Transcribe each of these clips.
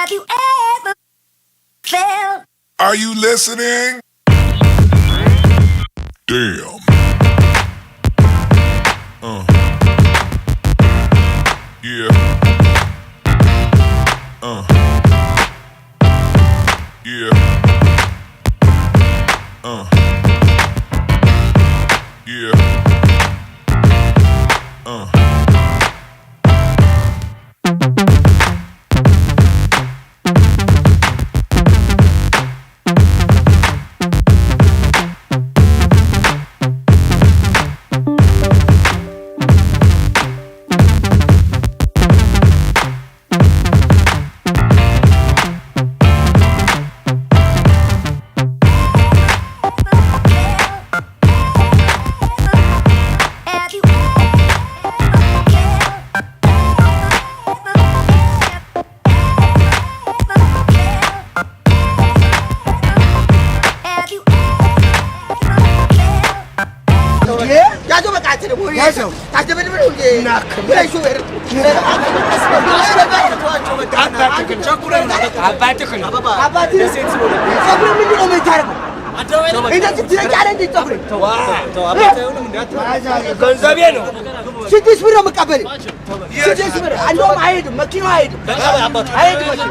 Have you ever felt? Are you listening? Damn. Yeah. Yeah. Yeah. Have you Have you ያዘው በቃ አንተ ደግሞ ያዘው። ታስደበድበው እንዴ? ሹፌር አባትህ ነው። አባትህ ፀጉርህ ምንድን ነው የምታደርገው? እንደዚህ ትለጫለህ እንዴ ፀጉርህ? ገንዘቤ ነው። 6 ብር ነው የምቀበልህ። 6 ብር እንደውም አይሄድም፣ መኪናው አይሄድም፣ አይሄድም መኪናው።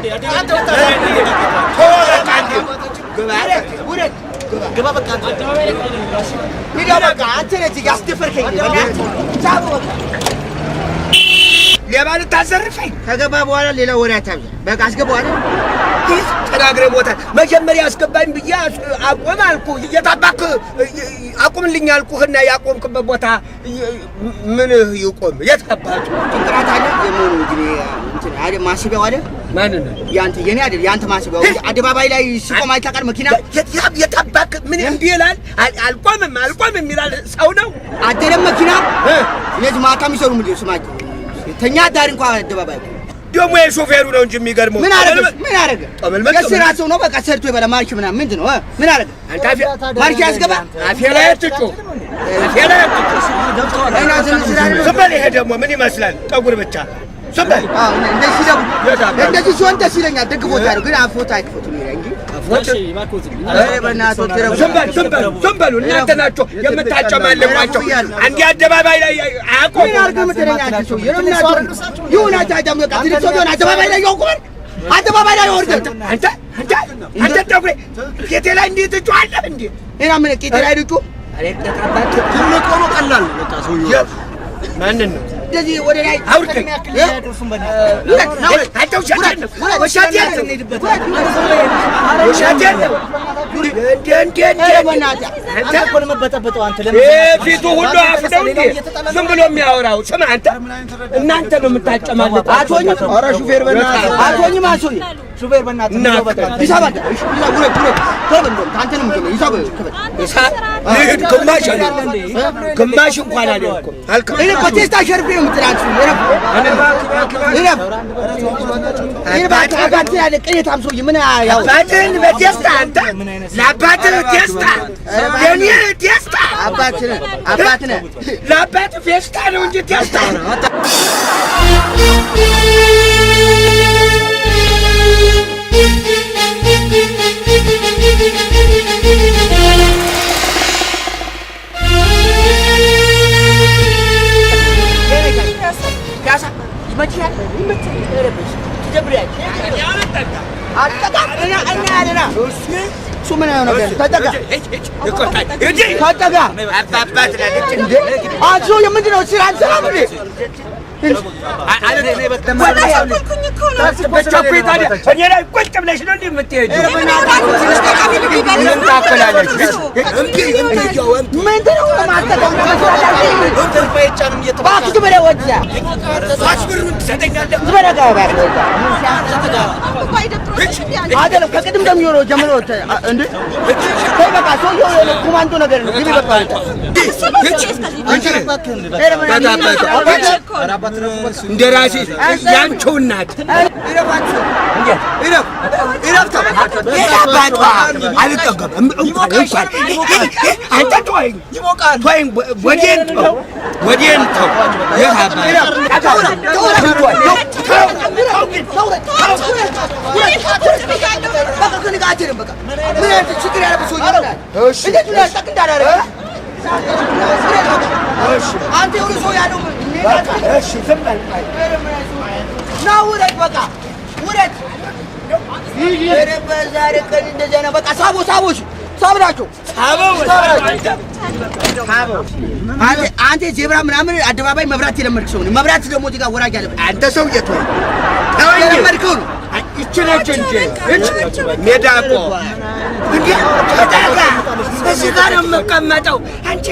ውረድ፣ ውረድ፣ ሂድ በቃ አንተ ነህ እዚህ ያስደፈርከኝ። ሳበው በቃ። ሌባ ልታዘርፈኝ ከገባ በኋላ ሌላ ወሬ አታብዛ። በቃ አስገባው አይደል? ይህ ተናግሬ ሞታል። መጀመሪያ አስገባኝ ብዬ አቆም አልኩህ። የታባክ አቁምልኝ አልኩህና ያቆምክበት ቦታ ምንህ ይቆም? የት አባቱ ጭንቅላት አለ የመሆኑ እንግዲህ እንትን አይደል ማስቢያው አይደል? ማንን ነው? ያንተ የኔ አይደል ያንተ ማስቢያው አደባባይ ላይ ሲቆም አይታወቅም መኪና የታባክ ምን እምቢ ይላል? አልቆምም አልቆምም ይላል ሰው ነው። አደለም መኪና እነዚህ ማታ የሚሰሩ ምንድን ነው ስማቸው? ተኛ አዳሪ እንኳን አደባባይ እኮ። ደግሞ የሾፌሩ ነው እንጂ የሚገርመው። ምን አደረገ? ምን አደረገ? ጠመልመል የስራ ሰው ነው በቃ ሰርቶ ይበላ። ማርሽ ምናምን ምንድን ነው እ? ምን አደረገ? አንተ አፌ ማርሽ ያስገባ አፌ ላይ አትጩህ፣ አፌ ላይ አትጩህ። እና ዝም ስላለ ዝም በል። ይሄ ደግሞ ምን ይመስላል? ጠጉር ብቻ። ዝም በል። አዎ እንደዚህ ሲደጉ የት አባቱ? እንደዚህ ሲሆን ደስ ይለኛል። ደግፎት አይደል ግን አፎት አይክፈቱም ይላል እንጂ ኧረ በእናትህ ረቡ። ዝም በል ዝም በሉ ዝም በሉ። እናንተ ናችሁ የምታጨማልቋቸው። አንዴ አደባባይ ላይ አያቆሙ። ምን አድርገህ የምትለኝ አንተ ሰውዬ ነው? ምን አድርገህ ይሁን አንተ አዳም በቃ ትልቅ ሰው ቢሆን አደባባይ ላይ ያውቁማል። አደባባይ ላይ ወርደህ አንተ አንተ አንተ ጠጉሬ ጌቴ ላይ እንዴት ትጮኻለህ እንዴ? እና ምን ቂጤ ላይ ልጩ ትልቅ ሆኖ ቀላል ነው። በቃ ሰውዬው ማንን ነው? እንደዚህ ወደ ላይ አውርደኝ። እ? ውረድ፣ ና ውረድ። አንተ ውሸቴን ነው። ውረድ፣ ውሸቴን ነው። ውሸቴን ነው። እንዴ እንዴ እንዴ! ኧረ በእናትህ አንተ ይሄ ፊቱ ሁሉ አፍ ነው እንዴ? ዝም ብሎ የሚያወራው። ስማ አንተ፣ እናንተ ነው የምታጨማልቁ። አትሆኝም። ኧረ ሹፌር በእናትህ። አትሆኝም። አትሆኝም። ሹፌር በእናትህ እናትህ። በቃ። ሂሳብ አለ። እሺ፣ ሂሳብ ውረድ፣ ውረድ። ቶሎ በል እንደውም ከአንተ ነው የምጀምረው። ሂሳብ ክፈል። ልሂድ። ግማሽ አልሄድኩም፣ ግማሽ እንኳን አልሄድኩም። አልከፍልም። እኔ በቴስታ ሸርፌ ነው የምጥላት። እረፍ፣ እረፍ። እኔ እባክህ አባትህ ያለ ቅሌታም ሰውዬ ምን ያው አባትህን በቴስታ አንተ ለአባትህ ቴስታ ለእኔ ቴስታ አባትህ ነህ፣ አባትህ ነህ። ለአባትህ ፌስታ ነው እንጂ ቴስታ። ፒያሳ ይመችሻል? ይመችሻል። ኧረ በስመ አብ ትደብሪያለሽ። አልጠጋም። እና እና ያለና እሱ ምን አይሆን ነገር ተጠጋ ተጠጋ። አባባ ትላለች እንዴ አንተ ሰውዬ ምንድን ነው ስራ አልሰራም እንዴ? በቸኩይ ታዲያ እኔ ላይ ቁጭ ብለሽ ነው እንዴ የምትሄጂው? ምን ታክላለች? ምንድን ነው የማትጠጋው? እባክህ ዝም በለው ወዲያ። 3 ብሩን ትሰጠኛለህ? ዝም በለው ጋር እባክህ ወዲያ። አይደለም ከቅድም ጀምሮ ጀምሮ እንዴ ተይ በቃ ሰውዬው የሆነ ኮማንዶ ነገር ነው። ግቢ በቃ አንተ። ኧረ በእናትህ እንደ ራሴ ያንቺው እናት እረፋችሁ። እንዴት እረፍ እረፍ ተው። የታባቷ አልጠገም እንኳን አንተ ተወኝ ተወኝ፣ ወዴን ተው ወዴን ተው። በቃ ከእኔ ጋር አትሄድም። በቃ ምን አይነት ችግር ያለበት ሰውዬ ነው? እንዴት ነው ጠቅ እንዳላደረገ? አንተ የሆነ ሰው ያለው እሺ ዝም በል። ና ውረድ፣ በቃ ውረድ። ኧረ በዛሬ ቀን እንደዚያ ነው። በቃ ሳቦ ሳቦ ሳብ ናቸው። አንተ ዜብራ ምናምን አደባባይ መብራት የለመድክ ሰው ነህ። መብራት ደግሞ እዚህ ጋር ወራጅ አለበት። አንተ ሰውዬ ተወኝ የለመድከው ነው። ይቺ ነች እንጂ ሜዳ እኮ እንዴ ተጠጋ። እዚህ ጋር ነው የምቀመጠው። አንቺ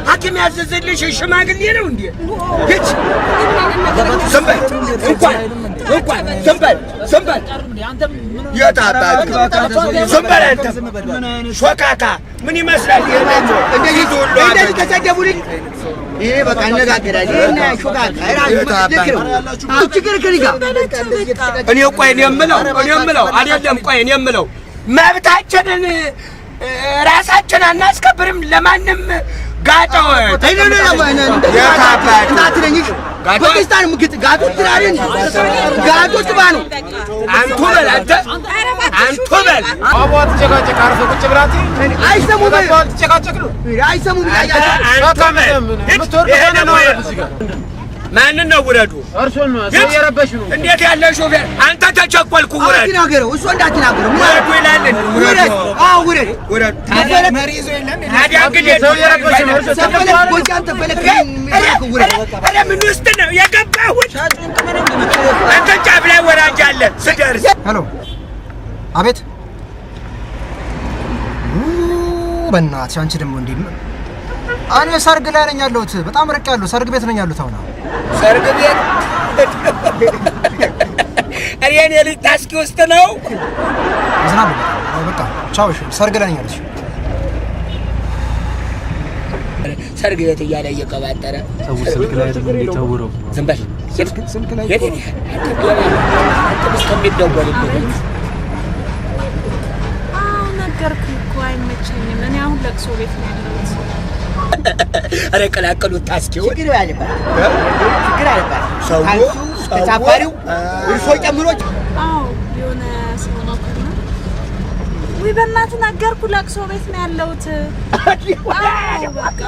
ሐኪም ያዘዘልሽ ሽማግሌ ነው እንዴ? ይች ዝም በል እንኳን እንኳን ዝም በል ዝም በል የት አባቱ ዝም በል አንተ ሾካካ ምን ይመስላል? እንደዚህ ተሰደቡልኝ። ይሄ በቃ አነጋገራለሁ። ይሄን ሾካካ ልክ ነው። ችግር ከእኔ ጋር እኔ ቆይ እኔ የምለው አይደለም ቆይ እኔ የምለው መብታችንን ራሳችን አናስከብርም። ለማንም ጋጠው አንቱ በል አንተ አንቱ በል አቧ ትጨቃጨቅ አርፈህ ቁጭ ብላ አይሰሙም ትጨቃጨቅ ነው አይሰሙም። አንቱ በል ማንን ነው ውረዱ? እርሶን ነው ሰው እየረበሹ ነው። እንዴት ያለ ሾፌር አንተ! ተቸኮልኩ። ውረድ። አትናገረው፣ እሱ እንዳትናገረው። ውረዱ ይላል። ውረድ። አዎ ውረድ። ውረዱ። ታዲያ እንግዲህ ሰው እየረበሹ ነው። እርሶ ተፈለግ ጎጃም ተፈለግ። ውረድ። ኧረ ምን ውስጥ ነው የገባሁት? አንተ ጫፍ ላይ ወራጅ አለ ስደርስ። Hello፣ አቤት። በእናትሽ አንቺ ደግሞ እንዴ! እኔ ሰርግ ላይ ነኝ ያለሁት። በጣም ርቅ ያለሁ ሰርግ ቤት ነኝ ያለሁት አሁን። ሰርግ ቤት እኔ የኔ ልጅ ታስኪ ውስጥ ነው። ዝናብ በቃ ቻው። እሺ ሰርግ ላይ ነኝ ያለሁት። ሰርግ ቤት እያለ እየቀባጠረ ሰው ስልክ ላይ አይደለም እንዴ? ተውረው ዝም በል ስልክ ላይ አንተ እስከሚደወልብህ አዎ ነገርኩህ እኮ አይመቸኝም። እኔ አሁን ለቅሶ ቤት ነው ያለሁት። ኧረ ቀላቀሉት ታስኪውን ችግር አለባት፣ ችግር አለባት። ሰው ተሳፋሪው እርሶ ጨምሮ። አዎ የሆነ ሰው ሞትና ውይ በእናትህ ነገርኩህ፣ ለቅሶ ቤት ነው ያለሁት። አዎ በቃ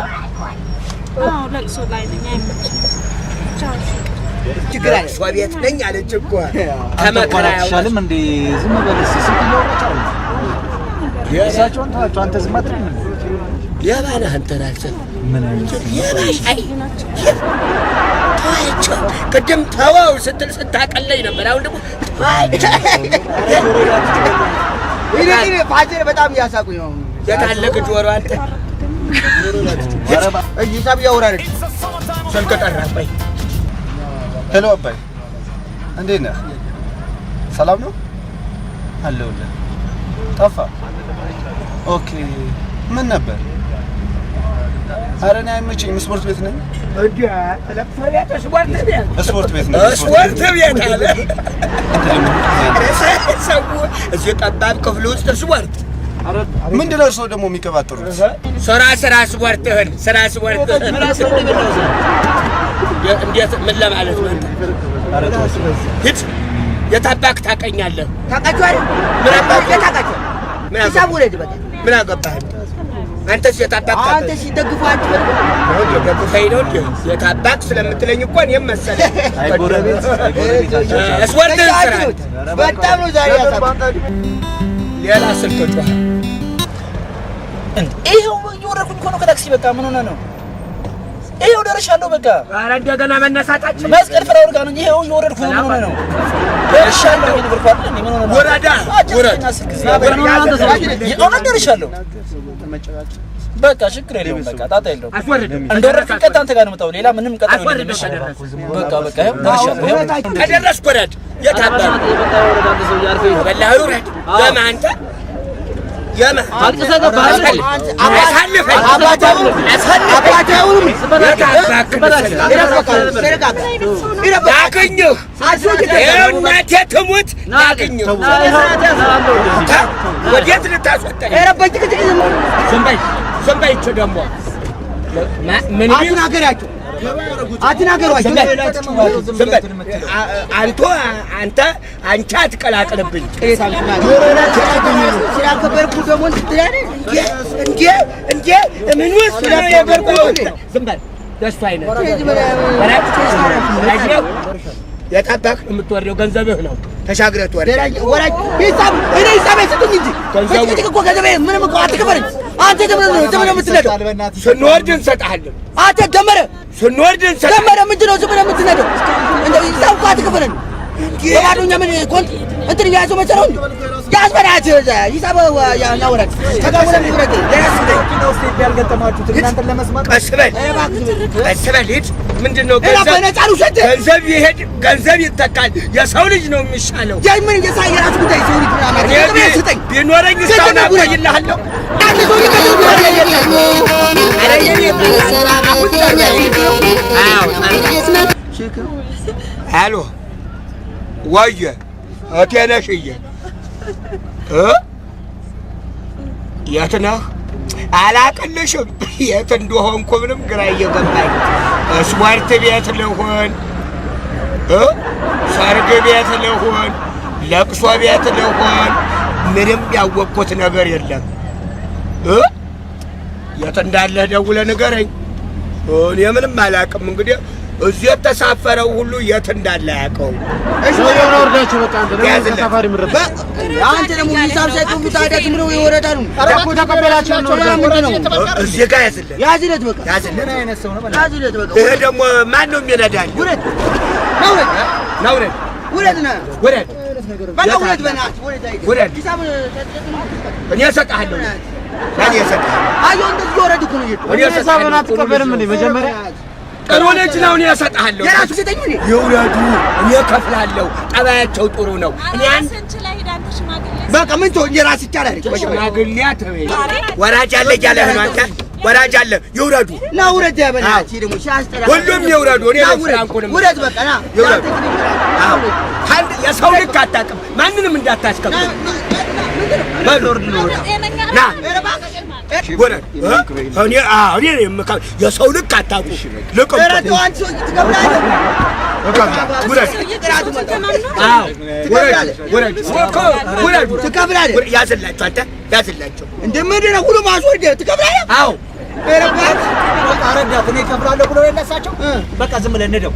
አዎ ለቅሶ ላይ ነኝ፣ አይመቸኝም። ቻው እሺ። ችግር አለ። ለቅሶ ቤት ነኝ አለች እኮ አንተ ተመከራ እንኳን አትሻልም እንዴ? ዝም በል እስኪ። ስልክ እያወራች አይደል? እሳቸውን ተዋቸው። አንተ ዝም አትልም እንዴ? ሌባ ነህ አንተ ራስህ። ምን አይነት ሌባ ሻይ ተዋቸው። ቅድም ተወው ስትል ስታቀለኝ ነበር። አሁን ደግሞ ተዋቸው። ይሄ father በጣም እያሳቁኝ ነው። የታለቅ ጆሮ አንተ ሂሳብ እያወራረድክ ስልክ ጠራ። ቆይ Hello አባይ፣ እንዴት ነህ? ሰላም ነው አለሁልህ። ጠፋ። Okay፣ ምን ነበር? ኧረ እኔ አይመቸኝም፣ ስፖርት ቤት ነኝ። ለቅሶ ቤት ስፖርት ቤት ስፖርት ቤት ነኝ። ስፖርት ቤት አለ ሰው እዚህ ጠባብ ክፍል ውስጥ ስፖርት ምንድን ነው ሰው ደግሞ የሚቀባጥሩት? ስራ ስራ ስፖርትህን ስራ ስፖርትህን እንዴት ምን ለማለት ነው? ሂድ የታባክ ታቀኛለህ። ታውቃቸዋለህ? ምን አባክ ታውቃቸዋለህ? ሂሳብ ውረድ በቃ። ምን አገባህ አንተስ? የታባክ አንተ ሲደግፉ አትፈልግም? ደግፈኝ ነው እንዴ? የታባክ ስለምትለኝ እኮ እኔም መሰለኝ። አይ ጎረቤት አይ ጎረቤት ስፖርትህን ስራ። በጣም ነው ዛሬ ያሳቁኝ። ሌላ ስልክ ጮኸ። ይኸው እየወረድኩኝ እኮ ነው ከታክሲ። በቃ ምን ሆነህ ነው? ይኸው ደርሻለሁ። በቃ ኧረ እንደገና መነሳታችን መስቀል ፍላወር ጋር ነኝ። ይኸው እየወረድኩ ነው። ምን ሆነህ ነው? ደርሻለሁ። እየነገርኩህ አይደል እንዴ? ምን ሆነህ ነው? ወረዳ ውረድ። አስር ጊዜ የእውነት ደርሻለሁ። በቃ ችግር የለውም። በቃ ጣጣ የለውም። አስወርድም እንደወረድኩኝ ቀጥታ አንተ ጋር ነው የምመጣው። ሌላ ምንም ቀጠሮ የለኝም። እሺ በቃ በቃ ይኸው ደርሻለሁ። ይኸው ከደረስክ ውረድ። የት አባቱ በላኸው? ውረድ። ለማ አንተ የማ አልቅሰህ ገባህ አይደል? አሳልፈኝ አባታውንም ላግኝህ፣ ይኸው እናቴ ትሙት ላግኝህ። ወዴት ልታስወጣኝ? ዝም በይ ዝም በይ። ይህች ደግሞ ምን አትናገሪያቸው፣ አትናገሯቸው። ዝም በል አንተ አንተ አንቺ አትቀላቅልብኝ። ስላከበርኩ ደግሞ እንትን እንዴ እንዴ ምን ውስጥ ነው የገባሁት? ዝም በል ደሱ አይነት የጠበቅ የምትወርደው ገንዘብህ ነው። ተሻግረህ ትወርዳለህ። ወራጅ ሂሳብ እኔ ሂሳብ አይሰጡኝ እንጂ በጭቅጭቅ እኮ ገንዘቤ ምንም እኮ አትክፈለኝ። አንተ ዝም ብለህ የምትነደው ስንወርድ እንሰጥሃለን። አንተ ደመረ ስንወርድ እንሰጥሃለን። ደመረ ምንድን ነው ዝም ብለህ የምትነደው? እንደው ሂሳብ እኮ አትክፈለኝ። በባዶኛ ምን ኮንት እንትን እያያዘው መሰለው እንዴ? ያዝ በእናትህ ሂሳብ ያወራል። ተጋውረን ውረድ። ያልገጠማችሁት እናንተን ለመስማት ቀስ በል ቀስ በል ሂድ። ምንድን ነው እራ በነፃ ልውሰድ። ገንዘብ ይሄድ ገንዘብ ይተካል። የሰው ልጅ ነው የሚሻለው። ያ ምን የሳ የራሱ ጉዳይ ሰው ልጅ ምናምን እኔ ገንዘብ ስጠኝ። ቢኖረኝ እስካሁን አቆይልሃለሁ። አንተ ሰውዬ ገንዘብ ኧረ የኔ አሁን አሎ ወየ እቴ ነሽዬ የት ነህ? አላቅልሽም። የት እንደሆንኩ ምንም ግራ እየገባኝ ስፖርት ቤት ልሁን ሰርግ ቤት ልሁን ለቅሶ ቤት ልሁን ምንም ያወቅኩት ነገር የለም። የት እንዳለህ ደውለህ ንገረኝ። እኔ ምንም አላቅም። እንግዲህ እዚህ የተሳፈረው ሁሉ የት እንዳለ አያውቀውም። ሰውየውን አውርዳችሁ በቃ አንተ ደግሞ ተሳፋሪ ምረጥ። አንተ ደግሞ ሂሳብ ሳይከፍሉ ታዲያ ዝም ብለው ይወረዳሉ። እኮ ተቀበላችሁ ነው። ምንድን ነው? እዚህ ጋር ያዝለት፣ ያዝለት በቃ ያዝለት። ያዝለት በቃ። ይሄ ደግሞ ማን ነው የሚነዳኝ? ውረድ ና ውረድ ና ውረድ፣ ውረድ ና ውረድ፣ በቃ ውረድ፣ በእናትህ ውረድ። ውረድ። ሂሳብ እኔ እሰጥሃለሁ፣ እኔ እሰጥሃለሁ። አየሁ እንደዚህ እየወረድኩ እኮ ነው የሄድኩት። እኔ ሂሳብን አትቀበልም እንዴ መጀመሪያ? ጥሩ ልጅ ነው። እኔ እሰጥሃለሁ። የራሱ ስጠኝ እኔ ይውረዱ፣ እኔ እከፍላለሁ። ጠባያቸው ጥሩ ነው። እኔ አንድ በቃ ምን ትሆን የራስ ይቻላል። ሽማግሌ አትበይ። ወራጅ አለ እያለህ ነው አንተ። ወራጅ አለ፣ ይውረዱ። ና ውረድ፣ በእናትህ ደግሞ ሲያስጠላ። ሁሉም ይውረዱ። እኔ ና ውረድ፣ ፍራንኩንም ውረድ በቃ ና ይውረዱ። አዎ፣ አንድ የሰው ልክ አታውቅም። ማንንም እንዳታስከፍል። በሉ ና ውረድ። እኔ አዎ፣ እኔ ነኝ የምከፍል። የሰው ልክ አታውቁም። ልቅም ኧረ ተው አንተ ሰውዬ ትከፍላለህ። ውረድ። አዎ፣ ውረድ፣ ውረድ፣ ውረዱ። ትከፍላለህ። ያዝላቸው፣ አንተ ያዝላቸው። እንደ ምንድን ነው ሁሉም አስወርደህ ትከፍላለህ? አዎ ኧረ እባክህ በቃ ረዳት እኔ እከፍላለሁ ብለው የለሳቸው በቃ ዝም ብለህ ንደው።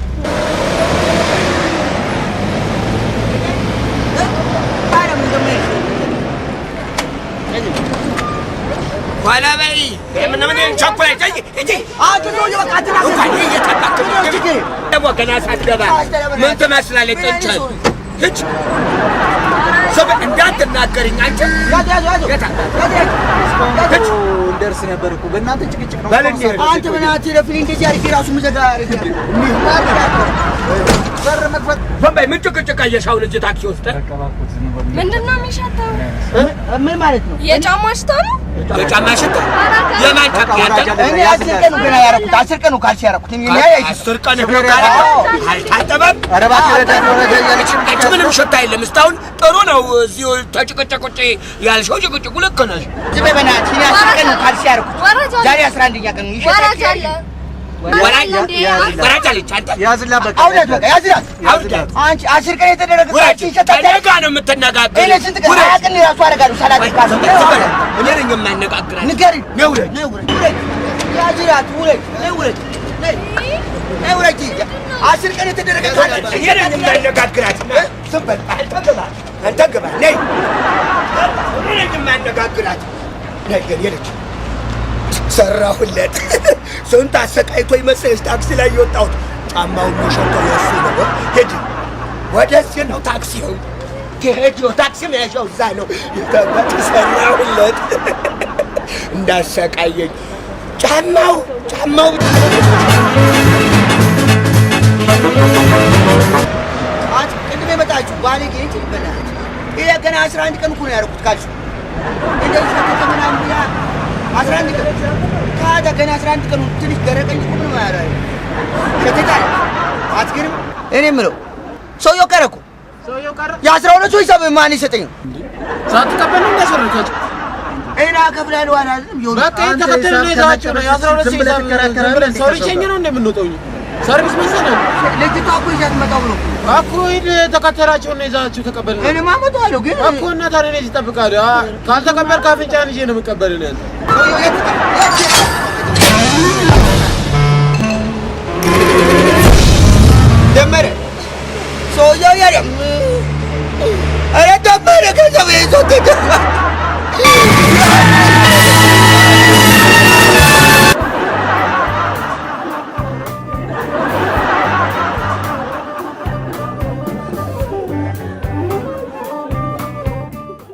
ኋላ በይ። ምን ምን ቸኩለህ እጂ አንተ ሰውዬ በቃ አትናገር። እንኳን እየጠበቅክ ነው። ደግሞ ገና ሳትገባ ምን ትመስላለች? ጥንቸል ሂጅ። ሰው እንዳትናገሪኝ አንቺ። ያዝ ያዝ ያዝ የት ያዝ ያዝ ሂጅ። እንደርስ ነበር እኮ በእናንተ ጭቅጭቅ ነው። በል እንሂድ። አንተ በእናትህ ረፍሊ እንደዚህ አድርጌ ራሱ ምዘጋ አድርጌ በር መክፈት ዝም በይ። ምን ጭቅጭቅ አየሽ አሁን እዚህ ታክሲ ውስጥ? ምንድን ነው የሚሸተው? ምን ማለት ነው? የጫማ ሽታ ነው? የጫማ ሽታ የማን ጫማ? ያንተ? እኔ 10 ቀን ነው ገና ያደረኩት። 10 ቀን ነው ካልሲ ያደረኩት። እኔ 10 ቀን ነው ካላልከው አልታጠበም። ኧረ እባክህ ረዳት ወረደ እያለች አንቺ ምንም ሽታ የለም። እስካሁን ጥሩ ነው። እዚሁ ተጭቅጭቅ ውጪ ያልሽው ጭቅጭቁ ልክ ነሽ። ዝም በይ በእናትህ። እኔ 10 ቀን ነው ካልሲ ያደረኩት። ወራጅ አለ። ዛሬ 11ኛ ቀን ነው። ይሸታል። ወራጅ አለ። ወራጅ ወራጅ አለች። አንተ ያዝላት በቃ አውርዳት በቃ ያዝላት። አውርዳት። አንቺ 10 ቀን የተደረገ ውረድ። ካልሲ ይሸታል። ከእኔ ጋር ነው የምትነጋገሪው። እኔ ስንት ቀን ውረድ። 20 ቀን እራሱ አደርጋለሁ ሳላጥብ ካልሲ። ዝም በል። እኔ ነኝ የማነጋግራት። ንገሪኝ። ነይ ውረድ። ነይ ውረድ፣ ውረድ። ያዝላት፣ ውረድ፣ ነይ ውረድ፣ ነይ፣ ነይ ውረድ። 10 ቀን የተደረገ ካልሲ እኔ ነኝ የማነጋግራት። ዝም በል። አንተ ግባ፣ አንተ ግባ። ነይ። እኔ ነኝ የማነጋግራት። ነይ የኔ ልጅ ሰራሁለት። ስንት አሰቃይቶ መሰለሽ ታክሲ ላይ የወጣሁት። ጫማውን የሚሸተው የእሱ ነው። ሂድ፣ ወደዚህ ነው ታክሲው። ትሄድ ታክሲ መያዣው እዛ ነው። ሰራሁለት። እንዳሰቃየኝ ጫማው ጫማው አንቺ ቅድም የመጣችሁ ባለጌ እንጂ በእናትህ ይሄ ገና 11 ቀን እኮ ነው ያደረኩት ካልሲ። እንደዚህ ሸተተ ምናምን ብላ 11 ቀን ታዲያ ገና 11 ቀኑ ትንሽ ደረቀኝ እኮ ምንም አያደርግም። ሸተተ አለ። አትገርም? እኔ የምለው ሰውየው ቀረ እኮ። ሰውየው ቀረ። የ12 ሰው ሂሳብ ማን ይሰጠኝ ነው? ሳትቀበል ነው እንዳስወረድካቸው? እኔ እከፍላለሁ አላልንም። የሆነ በቃ የተከተለ ነው ይዛቸው ነው የ12 ሰው ሂሳብ ዝም ብለን ሰው ሊሸኝ ነው እንደምንወጣው እኛ ሰርቪስ መሰለህ ልጅቷ እኮ ይዣት መጣሁ ብሎ እኮ ሂድ ተከተላቸው እና ይዛቸው ተቀበል ነው። እኔማ እመጣለሁ ግን እኮ እና ታዲያ እኔ እዚህ እጠብቅሃለሁ። ካልተቀበልክ አፍንጫህን ይዤ ነው የምቀበልህ እኔ አንተ። ደመረ ሰውየው ያለ ኧረ ደመረ ገንዘብ ይዞት ሄደ።